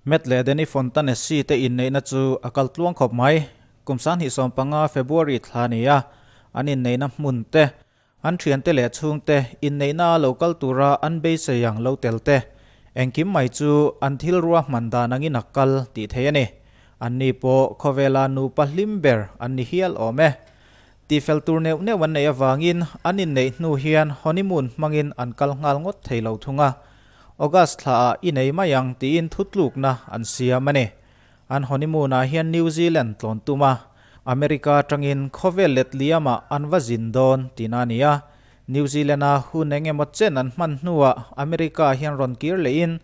Matt leh Danny Fontanesi te inneihna chu a kal tluang khawp mai. Kum 2015 February thla a ni a, an inneihna hmun te, an thiante leh chhungte inneihna a lo kal tura an beisei ang lo tel te, engkim mai chu an thil ruahman dan angin a kal tih theih a ni. Anni pawh khawvela nupa hlim ber an ni hial awm e. Tihfel tur neuh neuh an neih avangin an inneih hnu hian honeymoon hmangin an kal nghal ngawt thei lo thung a, August thlaah i nei mai ang tiin thutlukna an siam a ni. An honeymoon ah hian New Zealand tlawn tum a, America atangin khawvel let liamah an va zin dawn tihna a ni a. New Zealand a hun eng emaw chen an hman hnuah America hian rawn kir lehin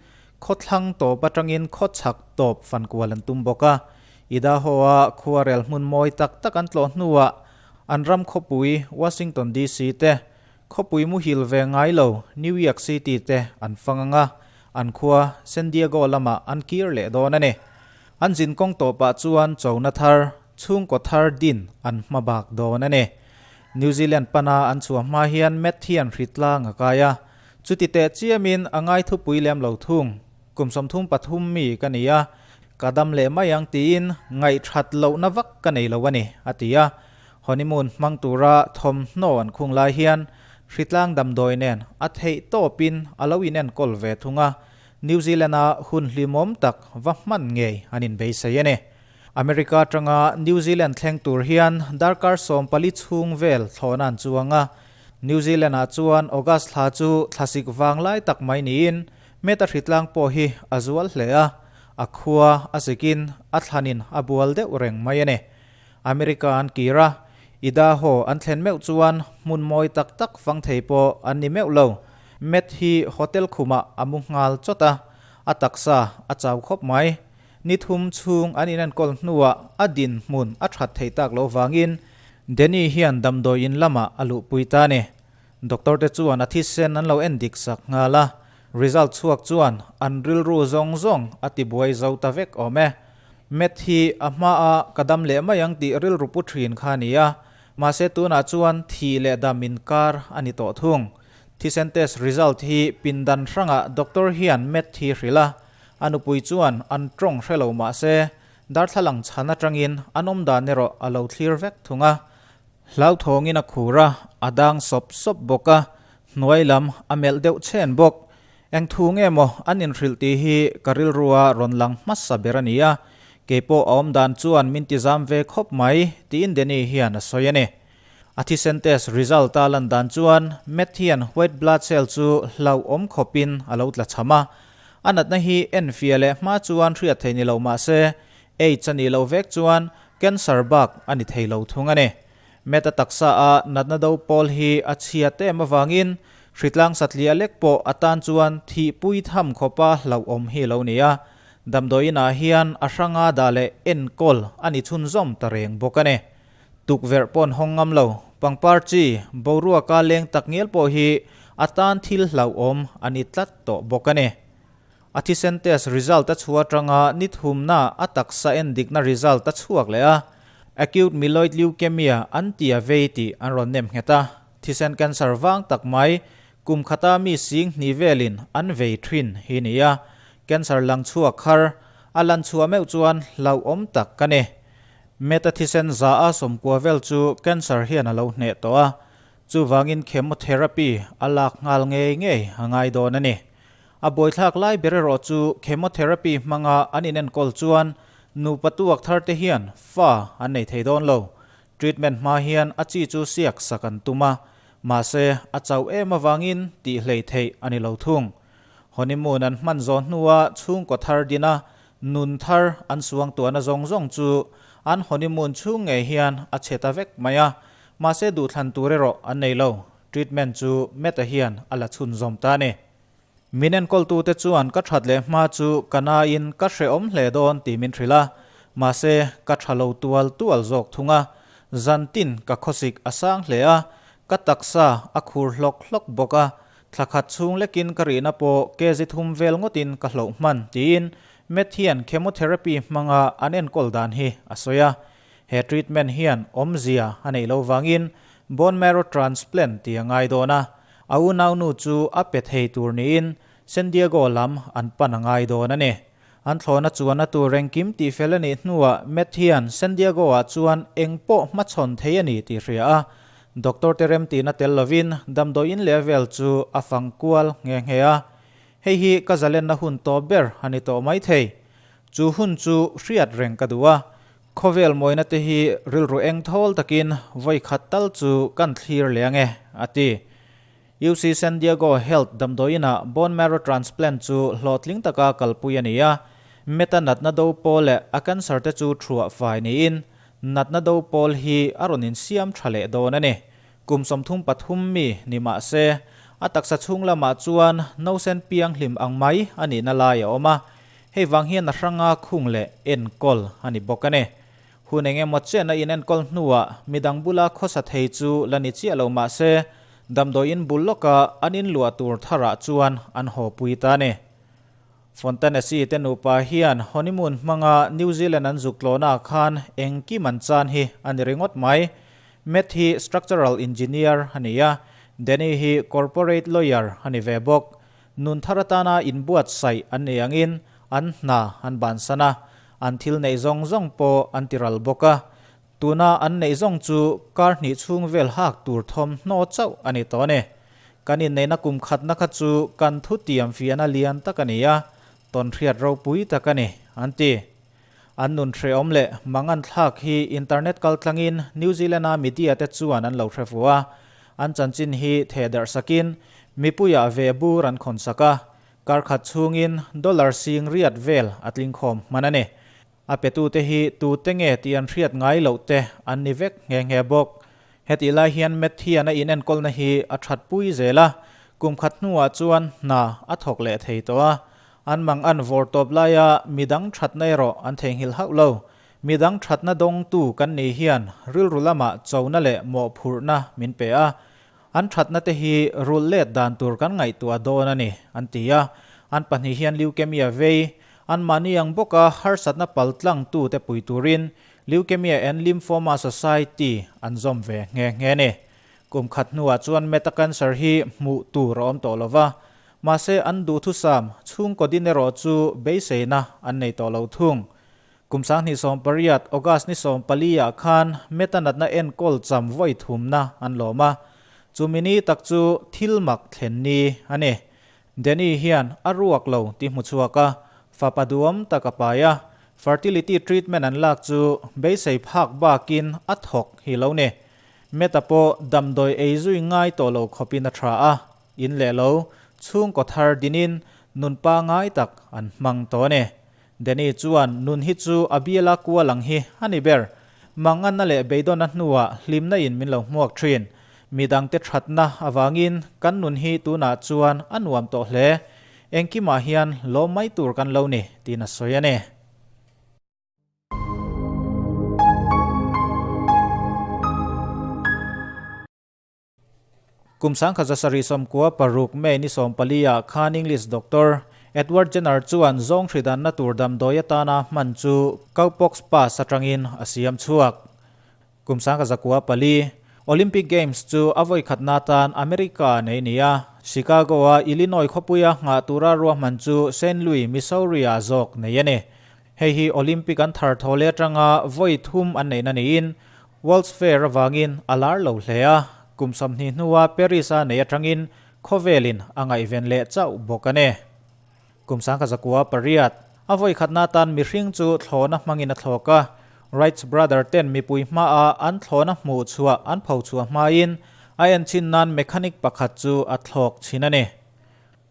khawthlang tawp atangin khawchhak tawp fankual an tum bawk a. Idaho-a khuarel hmun mawi tak tak an tlawh hnuah an ram khawpui Washington DC te, khawpui muhil ve ngai lo New York City te an fang ang a, an khua San Diego lamah an kir leh dawn a ni. An zin kawng tawpah chuan chona thar, chhungkaw thar din an hma bak dawn a ni. New Zealand pana an chhuah hma hian Matt hian hritlang a kai a, chuti teh chiamin a ngai thupui lem lo thung. Kum 33 mi ka ni a, ka dam leh mai ang tiin ngaihthat lohna vak ka nei lo a ni, a ti a. Honeymoon hmang tura thawmhnaw an khung lai hian hritlang damdawi nen a theih tawpin a lo inenkawl ve thung a, New Zealand-a hun hlimawm tak va hman ngei an inbeisei a ni. America atanga New Zealand thleng tur hian darkar 14 chhung vel thlawhna an chuang a, New Zealand-ah chuan August thla chu thlasik vang lai tak mai niin Meta hritlang pawh hi a zual hle a, a khua a zikin a thlanin a bual deuh reng mai a ni. America an kir a, Idaho an thlen meuh chuan hmun mawi tak tak fang thei pawh an ni meuh lo. Matt hi hotel khumah a mu nghal chawt a, a taksa a chau khawp mai. Ni thum chhung an inenkawl hnuah a dinhmun a that thei tak loh vangin Danny hian damdawi in lamah a luhpui ta a ni. Doctor te chuan a thisen an lo en dik sak nghal a, result chhuak chuan an rilru zawng zawng a ti buai zo ta vek awm e. Matt hi a hma a ka dam leh mai ang tih rilru pu thin kha a ni a, mahse tunah chuan thih leh dam inkar a ni tawh thung. Thisen test result hi pindan hrangah doctor hian Matt hi hrilh a, a nupui chuan an tawng hre lo mahse darthlalang chhan atangin an awmdan erawh a lo thlir vek thung a. Hlauthawngin a khur a, a dang sawp sawp bawk a, hnuai lam a melh deuh chhen bawk. Eng thu nge maw an inhrilh tih hi ka rilrua rawn lang hmasa ber a ni a, keipawh a awm dan chuan min ti zam ve khawp mai, tiin Danny hian a sawi a ni. A thisen test result a lan dan chuan Matt hian white blood cell chu hlauhawm khawpin a lo tla cham a, a natna hi enfiah leh hma chuan hriat theih ni lo mah se AIDS a nih loh vek chuan cancer bak a ni thei lo thung a ni. Meta taksa a natna do pawl hi a chhia tem avangin hritlang satliah lek pawh a tan chuan thihpui tham khawpa hlauhawm hi lo ni a. Damdawiin ah hian a hranga dah leh enkawl a ni chhunzawm ta reng bawk a ni. Tukverh pawn hawng ngam lo, pangpar chi, boruaka leng tak ngial pawh hi a tan thil hlauhawm a ni tlat tawh bawk a ni. A thisen test result a chhuah atanga ni thumna a taksa en dikna result a chhuak leh a, Acute Myeloid Leukemia an ti a vei tih an rawn nem nghet a. Thisen cancer vang tak mai kum khata mi sing hnih velin an vei thin hi ni a, cancer lang chhuak khar a lan chhuah meuh chuan hlauhawm tak ka ni. Meta thisen za a 90 vel chu cancer hian a lo hneh tawh a, chuvangin chemotherapy a lak nghal ngei ngei a ngai dawn a ni. A buaithlak lai ber erawh chu chemotherapy hmanga an inenkawl chuan nupa tuak thar te hian fa an nei thei dawn lo. Treatment hma hian a chi chu siak sak an tum a, mahse a chauh em avangin tih hlei theih a ni lo thung. Honeymoon an hman zawh hnua chhungkaw thar dina nun thar an suang tuahna zawng zawng chu an honeymoon chhung ngei hian a chhe ta vek mai a, mahse duhthlan tur erawh an nei lo. Treatment chu Meta hian a la chhunzawm ta a ni. Min enkawltute chuan ka that leh hma chu ka nain ka hrehawm hle dawn tih min hrilh a, mahse ka tha lo tual tual zawk thung a. Zantin ka khawsik a sang hle a, ka taksa a khur hlawk hlawk bawk a, thla khat chhung lekin ka rihna pawh kg thum vel ngawtin ka hloh hman tiin Matt hian chemotherapy hmanga an enkawl dan hi a sawi a. He treatment hian awmzia a neih lo vangin bone marrow transplant tih a ngai dawn a, a unaunu chu a pe thei tur niin San Diego lam an pan a ngai dawn a ni. An thlawhna chuan a tur engkim tihfel a nih hnuah Matt hian San Diego-ah chuan eng pawh hmachhawn thei a ni tih hria a. Doctor te remtihna tel lovin damdawiin leh vel chu a fang kual nghe nghe a. Hei hi ka zalenna hun tawp ber a ni tawh mai thei. Chu hun chu hriat reng ka duh a. Khawvel mawina te hi rilru eng thawl takin vawi khat tal chu kan thlir leh ange, a ti. UC San Diego Health damdawiinah bone marrow transplant chu hlawhtling taka kalpui a ni a. Meta natna do pawl leh a cancer te chu thuah fai niin natna do pawl hi a rawn insiam tha leh dawn a ni. Kum 33 mi ni mah se, a taksa chhung lamah chuan nausen pianghlim ang mai a nihna lai a awm a. Hei vang hian a hranga khung leh enkawl a ni bawk a ni. Hun eng emaw chen a inenkawl hnuah midang bula khawsa thei chu la ni chiah lo mah se, damdawiin bul lawka an inluah tur tharah chuan an haw pui ta a ni. Fontanesi te nupa hian honeymoon hmanga New Zealand an zuk tlawhnaah khan engkim an chan hi a ni ringawt mai. Matt hi structural engineer a ni a, Danny hi corporate lawyer a ni ve bawk. Nun thar atana inbuatsaih an nei angin an hna an bansan a, an thil neih zawng zawng pawh an ti ral bawk a. Tuna an neih zawng chu kar hnih chhung vel hak tur thawmhnaw chauh a ni tawh a ni. Kan inneihna kum khatna kha chu kan thutiam fiahna lian tak a ni a, tawnhriat ropui tak a ni, an ti. An nun hrehawm leh mangan thlak hi internet kaltlangin New Zealand-a media te chuan an lo hre fu a. An chanchin hi thehdarh sakin mipuiah ve bur an khawn sak a, kar khat chhungin dollar sing riat vel a tlingkhawm hman a ni. A petute hi tute nge tih an hriat ngai loh te an ni vek nghe nghe bawk. Hetih lai hian Matt hian a inenkawlna hi a thatpui zel a, kum khat hnuah chuan hna a thawk leh thei tawh a. An mang an vawr tawp laia midang thatna erawh an theihnghilh hauh lo. Midang thatna dawngtu kan nih hian rilru lamah chona leh mawhphurhna min pe a. An thatna te hi rulh let dan tur kan ngaihtuah dawn a ni, an ti a. An pahnih hian leukemia vei, anmahni ang bawka harsatna paltlangtu te pui turin Leukemia and Lymphoma Society an zawm ve nghe nghe a ni. Kum khat hnuah chuan meta cancer hi hmuh tur a awm tawh lo va, mahse an duhthusam chhungkaw din erawh chu beiseina an nei tawh lo thung. Kum 2018 August ni 14 ah khan meta natna enkawl cham vawi thumna an lawm a, chumi ni tak chu thil mak thlen ni a ni. Danny hian a ruak lo ti hmu chhuak a, fapa duam tak a pai a, fertility treatment an lak chu beisei phak bakin a thawk hi lo ni. Meta pawh damdawi ei zui ngai tawh lo khawpin a tha a, in leh lo, chhungkaw thar dinin nun pangai tak an hmang tawh a ni. Danny chuan nun hi chu a biala kual ang hi a ni ber. Manganna leh beidawnna hnuah hlimna in min lo hmuak thin. Midangte thatna avangin kan nun hi tunah chuan a nuam tawh hle. Engkimah hian lawm mai tur kan lo ni tiin a sawi a ni. Kum 1796 May ni 14 ah khan English doctor Edward Jenner chuan zawng hridanna tur damdawi atana hman chu cowpox pus atangin a siam chhuak. Kum 1904 Olympic Games chu a vawi khatna atan America nei ni a, Chicago-a Illinois khawpuia nghah tura ruahman chu Saint Louis, Missouri-ah zawk nei a ni. Hei hi Olympic an thar thaw leh atanga vawi thum an neihna niin World's Fair avangin a lar lo hle a, kum 20 hnua Paris-a nei atangin khawvelin a ngaihven leh chauh bawk a ni. Kum 1908, a vawi khatna atan mihring chu thlawhna hmangin a thlawk a, Wrights brother ten mipui hmaah an thlawhna hmuh chhuah an pho chhuah hmain a enchhin nan mechanic pakhat chu a thlawk chhin a ni.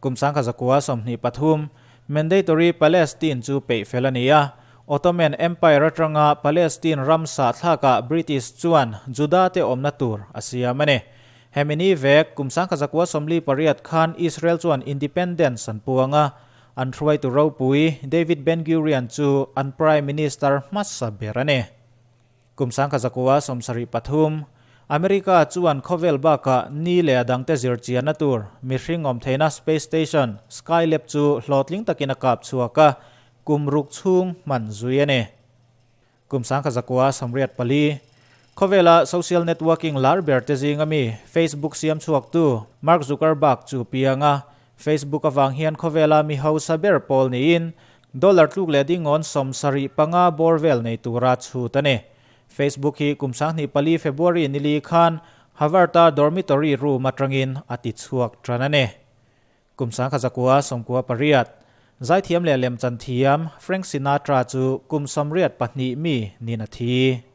Kum 1923, Mandatory Palestine chu peih fel a ni a, Ottoman Empire atanga Palestine ram sahthlakah British chuan Juda te awmna tur a siam a ni. Hemi ni vek, kum 1948 khan Israel chuan independence an puang a, an hruaitu ropui David Ben-Gurion chu an Prime Minister hmasa ber a ni. Kum 1973, America chuan khawvel bakah ni leh a dangte zir chianna tur mihring awm theihna space station Skylab chu hlawhtling takin a kap chhuak a, kum ruk chhung hman zui a ni. Kum 1984, khawvela social networking lar ber te zinga mi Facebook siam chhuaktu Mark Zuckerberg chu piang a, Facebook avang hian khawvela mi hausa ber pawl niin. Dollar tluk leh dingawn 75 bawr vel nei tura chhut a ni. Facebook hi kum 2004 February nili khan Harvard-a dormitory room atangin a ti chhuak tan a ni. Kum 1998, Zaithiam leh lemchan thiam Frank Sinatra chu kum 82 mi nin a thi.